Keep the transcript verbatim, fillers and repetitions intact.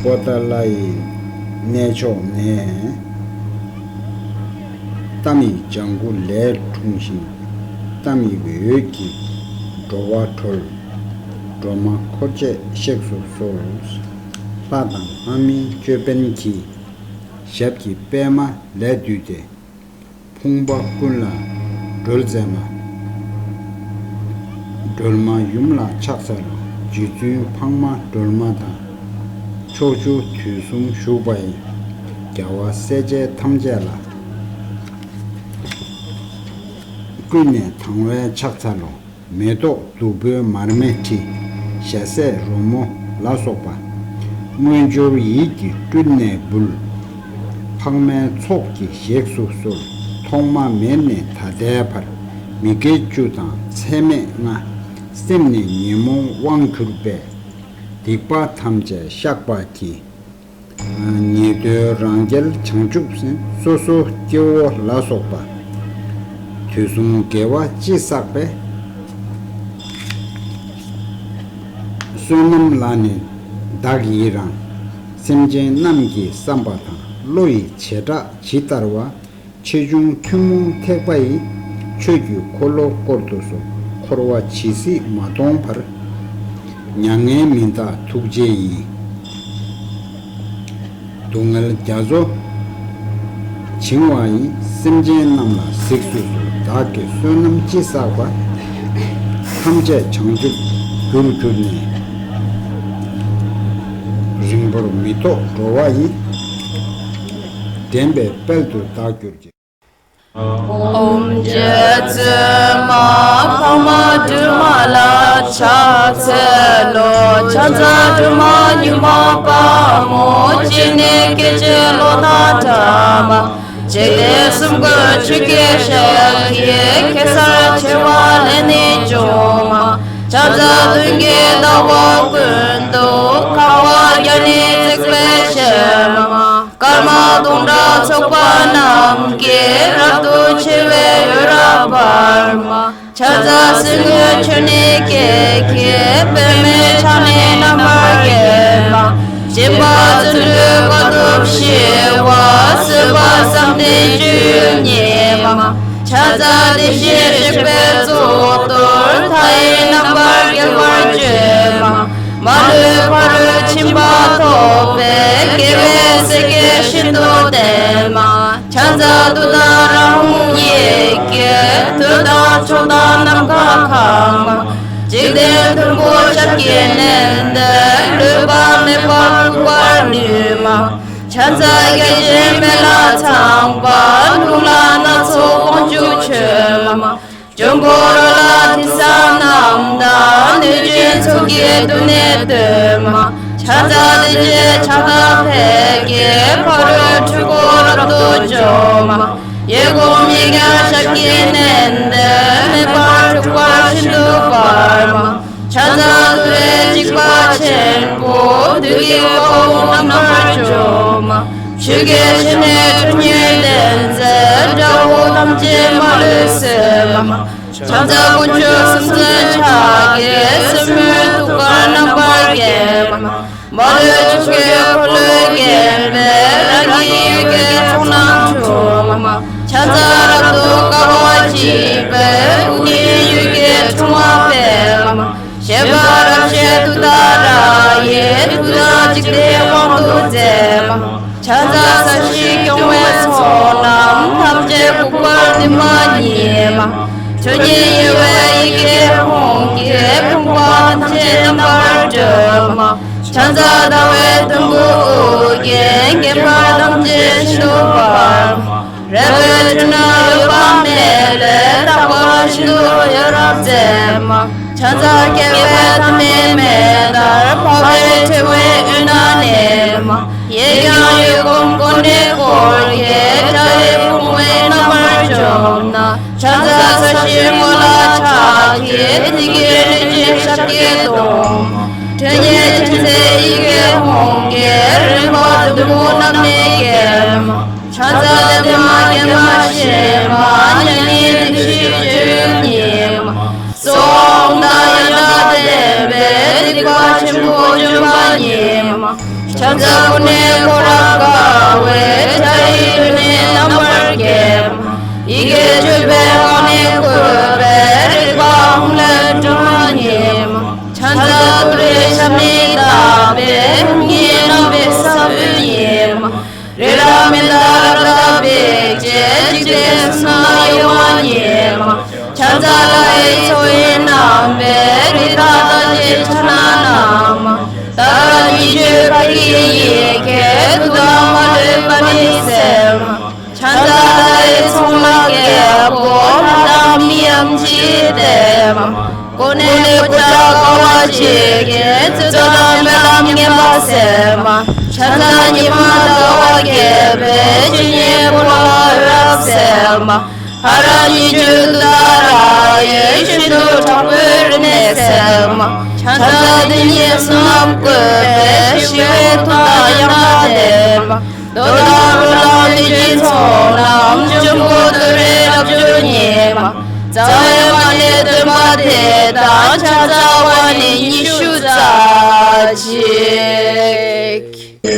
པོ་ཏཱ་ལ་ཡི་གནས་མཆོག་ནས། གཏམ་ཡི་ལྗང་གུ་ལས་འཁྲུངས་ཤིང་། གཏམ་ཡི་འོད་ཀྱིས་འགྲོ་བ་སྒྲོལ། སྒྲོལ་མ་འཁོར་བཅས་གཤེགས་སུ་གསོལ། ལྷ་དང་ལྷ་མིན་ཅོད་པན་གྱིས། ཞབས་ཀྱི་པདྨ་ལས་བཏུད་དེ། ཕོངས་པ་ཀུན་ལ་སྒྲོལ་མཛད་མ། སྒྲོལ་མ་ཡུམ་ལ་ཕྱག་འཚལ་ལོ། རྗེ་བཙུན་འཕགས་མ་སྒྲོལ་མ་དང་། ཕྱོགས་བཅུ་དུས་གསུམ་བཞུགས་པ་ཡི། རྒྱལ་བ་སྲས་བཅས་ཐམས་ཅད་ལ། ཀུན་ནས་དང་བས་ཕྱག་འཚལ་ལོ། མེ་ཏོག་བདུག་སྤོས་མར་མེ་དྲི། ཞལ་ཟས་རོལ་མོ་ལ་སོགས་པ། དངོས་འབྱོར་ཡིད་ཀྱིས་སྤྲུལ་ནས་འབུལ། འཕགས་མའི་ཚོགས་ཀྱིས་བཞེས་སུ་གསོལ། ཐོག་མ་མེད་ནས་ད་ལྟའི་བར། མི་དགེ་བཅུ་དང་ཚད་མེད་ལྔ། སེམས་ནི་ཉོན་མོངས་དབང་གྱུར་པས། སྡིག་པ་ཐམས་ཅད་བཤགས་པར་བགྱི། ཉེ་དུའི་རང་རྒྱལ་བྱང་ཆུབ་སེམས། སོ་སོ་སྐྱེ་བོ་ལ་སོགས་པ། དུས་གསུམ་དགེ་བ་ཅི་བསགས་པའི། བསོད་ནམས་ལ་ནི་བདག་ཡི་རང་། སེམས་ཅན་རྣམས་ཀྱི་བསམ་པ་དང་། བློ་ཡི་བྱེ་བྲག་ཇི་ལྟ་བ། ཆེ་ཆུང་ཐུན་མོང་ཐེག་པ་ཡི། ཆོས་ཀྱི་འཁོར་ལོ་བསྐོར་དུ་གསོལ། འཁོར་བ་ཇི་སྲིད་མ་སྟོངས་བར། མྱ་ངན་མི་འདའ་ཐུགས་རྗེ་ཡིས། སྡུག་བསྔལ་རྒྱ་མཚོ་བྱིང་བ་ཡི། སེམས་ཅན་རྣམས་ལ་གཟིགས་སུ་གསོལ། བདག་གིས་བསོད་ནམས་ཅི་བསགས་པ། ཐམས་ཅད་བྱང་ཆུབ་རྒྱུར་གྱུར་ནས། རིང་པོར་མི་ཐོགས་འགྲོ་བ་ཡི། འདྲེན་པའི་དཔལ་དུ་བདག་གྱུར་ཅིག། ཨོཾ་རྗེ་བཙུན་མ་འཕགས་མ་སྒྲོལ་མ་ལ་ཕྱག་འཚལ་ལོ། ཕྱག་འཚལ་སྒྲོལ་མ་མྱུར་མ་དཔའ་མོ། སྤྱན་ནི་སྐད་ཅིག་གློག་དང་འདྲ་མ། འཇིག་རྟེན་གསུམ་མགོན་ཆུ་སྐྱེས་ཞལ་གྱི། གེ་སར་བྱེ་བ་ལས་ནི་བྱུང་མ། ཕྱག་འཚལ་སྟོན་ཀའི་ཟླ་བ་ཀུན་ཏུ། ཁ་བ་བརྒྱ་ནི་བརྩེགས་པའི་ཞལ་མ། སྐར་མ་སྟོང་ཕྲག་ཚོགས་པ་རྣམས་ཀྱིས། རབ་ཏུ་ཕྱེ་བའི་འོད་རབ་འབར་མ། ཕྱག་འཚལ་སེར་སྔོ་ཆོས་ནི་སྐྱེས་ཀྱི། པདྨས་ཕྱག་ནི་རྣམ་པར་བརྒྱན་མ། སྦྱིན་པ་བརྩོན་འགྲུས་དཀའ་ཐུབ་ཞི་བ། བཟོད་པ་བསམ་གཏན་སྤྱོད་ཡུལ་ཉིད་མ། ཕྱག་འཚལ་བདེ་གཤེགས་གཤེགས་པའི་གཙུག་ཏོར། མཐའ་ཡས་རྣམ་པར་རྒྱལ་བར་སྤྱོད་མ། མ་ལུས་ཕ་རོལ་ཕྱིན་པ་ཐོབ་པའི། རྒྱལ་བའི་སྲས་ཀྱིས་ཤིན་ཏུ་བསྟེན་མ། ཕྱག་འཚལ་ཏུཏྟཱ་ར་ཧཱུྃ་ཡི་གེས། འདོད་དང་ཕྱོགས་དང་ནམ་མཁའ་གང་མ། འཇིག་རྟེན་མཐོན་པོ་ཞབས་ཀྱིས་མནན་ཏེ། ལུས་པ་མེད་པར་འགུགས་པར་ནུས་མ། ཕྱག་འཚལ་བརྒྱ་བྱིན་མེ་ལྷ་ཚངས་པ། རླུང་ལྷ་སྣ་ཚོགས་དབང་ཕྱུག་མཆོད་མ། འབྱུང་པོ་རོ་ལངས་དྲི་ཟ་རྣམས་དང་། གནོད་སྦྱིན་ཚོགས་ཀྱིས་མདུན་ནས་བསྟོད་མ། ཕྱག་འཚལ་རྡོ་རྗེ་འཆང་དང་ཕཊ་ཀྱིས། ཕ་རོལ་འཁྲུལ་འཁོར་རབ་ཏུ་འཇོམས་མ། གཡས་བསྐུམ་གཡས་བརྐྱང་ཞབས་ཀྱིས་མནན་ཏེ། མེ་འབར་འཁྲུག་པ་ཤིན་ཏུ་འབར་མ། ཕྱག་འཚལ་ཏུ་རེ་འཇིགས་པ་ཆེན་པོ། བདུད་ཀྱི་དཔའ་བོ་རྣམ་པར་འཇོམས་མ། ཆུ་སྐྱེས་ཕྱི་ནས་ཁྲོ་གཉེར་ལྡན་མཛད། དགྲ་བོ་ཐམས་ཅད་མ་ལུས་གསོད་མ། ཕྱག་འཚལ་དཀོན་མཆོག་གསུམ་མཚོན་ཕྱག་རྒྱའི། སེན་མོའི་ཐུགས་ཀར་རྣམ་པར་བརྒྱན་མ། མ་ལུས་ཕྱོགས་ཀྱི་འཁོར་ལོས་བརྒྱན་པའི། རང་གི་འོད་ཀྱི་ཚོགས་རྣམས་འཁྲུག་མ། ཕྱག་འཚལ་རབ་ཏུ་དཀའ་བ་སྤྱད་པའི། དབུ་རྒྱན་འོད་ཀྱི་ཕྲེང་བ་སྤེལ་མ། བཞད་པ་རབ་བཞད་ཏུཏྟཱ་ར་ཡིས། ཐུགས་དང་འཇིག་རྟེན་དབང་དུ་མཛད་མ། ཕྱག་འཚལ་ས་གཞི་སྐྱོང་བའི་ཚོགས་རྣམས། ཐམས་ཅད་འགུགས་པར་ནུས་མ་ཉིད་མ། ཆོས་ཉིད་གཡོ་བའི་ཡི་གེ་ཧཱུྃ་གིས། ཕོངས་པ་ཐམས་ཅད་རྣམ་པར་སྒྲོལ་མ། ཕྱག་འཚལ་ཟླ་བའི་དུམ་བུ་དབུ་རྒྱན། བརྒྱན་པ་ཐམས་ཅད་ཤིན་ཏུ་འབར་མ། རལ་པའི་ཁྲོད་ན་གཡོ་བ་མེད་པའི། རྟག་པ་ཤིན་ཏུ་གཡོ་རབ་མཛད་མ། ཕྱག་འཚལ་བསྐལ་པའི་མཐའ་མེད་མེ་ལྟར། འཕགས་པའི་ཕྲེང་བའི་དབུས་ན་གནས་མ། གཡས་བརྐྱང་གཡོན་བསྐུམ་ཀུན་ནས་བསྐོར་གྱིས། དགྲ་ཡི་དཔུང་བས་རྣམ་པར་འཇོམས་ན། ཕྱག་འཚལ་ས་གཞིའི་ངོས་ལ་ཕྱག་གིས། བདུད་ཀྱི་གནོད་སྦྱིན་ཞབས་ཀྱིས་བསྡམས་མ། ཁྲོ་གཉེར་ཅན་མཛད་ཡི་གེ་ཧཱུྃ་གིས། རིམ་པ་བདུན་པོ་རྣམས་ནི་བརྒྱན་མ། ཕྱག་འཚལ་ཏདྱ་ཐཱ་མ་ཨརྒྷ་མ་ཞེས་མ། མྱ་ངན་འདའ་ཞིང་སྐྱོབ་ཡུལ་ཉིད་མ། གསོལ་བ་དང་ཡང་དག་ལྡན་པས། སྡིག་པ་ཆེན་པོ་འཇོམས་པ་ཉིད་མ། ཕྱག་འཚལ་ཀུན་ནས་འཁོར་རབ་དགའ་བའི། ཕྱག་གཡས་གཡོན་ནས་རྣམ་པར་བརྒྱན་མ། ཡི་གེ་བཅུ་པའི་ངག་ནི་བཀོད་པའི། རིག་པ་ཧཱུྃ་ལས་སྒྲོན་མ་ཉིད་མ། ཕྱག་འཚལ་ཏུ་རེའི་ཞབས་ནི་བརྡབས་པས། ཧཱུྃ་གི་རྣམ་པའི་ས་བོན་ཉིད་མ། རི་རབ་མནྡ་ར་དང་འབིགས་བྱེད། འཇིག་རྟེན་གསུམ་ན་གཡོ་བ་ཉིད་མ། ཕྱག་འཚལ་ལྷ་ཡི་ཚོགས་ཀྱིས་རྣམ་པའི། རི་དྭགས་རྟགས་ཅན་ཕྱག་ན་བསྣམས་མ། ཏཱ་ར་གཉིས་བརྗོད་དཀའ་བའི་ཡི་གེ། མཐུ་དང་མ་ལུས་པ་ནི་སེལ་མ། ཕྱག་འཚལ་ལྷ་ཡི་ཚོགས་ལ་རྒྱལ་པོ། ལྷ་དང་མིའམ་ཅི་ཡིས་བསྟེན་མ། ཀུན་ནས་གོ་ཆ་དགའ་བ་བརྗིད་ཀྱིས། རྩོད་ཟླ་དང་སྨོན་ལམ་ངན་པ་སེལ་མ། ཕྱག་འཚལ་ཉི་མ་ཟླ་བ་རྒྱས་པའི། ཇི་སྙེད་འཁོར་ལོ་འོད་རབ་གསལ་མ། ཧ་ར་གཉིས་བརྗོད་ཏུཏྟཱ་ར་ཡིས། ཤིན་ཏུ་དྲག་པོའི་རིམས་ནད་སེལ་མ། ཕྱག་འཚལ་དེ་ཉིད་བསོད་ནམས་བཀོད་པའི། ཞི་བའི་མཐུ་དང་ཡང་དག་ལྡན་མ། འདོད་དང་འགྲོ་ལ་ཕན་ཕྱིར་ཚོགས་རྣམས། འབྱུང་པོ་ཏུ་རེའི་རབ་མཆོག་ཉིད་མ། རྩ་བའི་མ་ཎིའི་བདུན་པ་དེ་དག་ཕྱག་འཚལ་བ་ནི།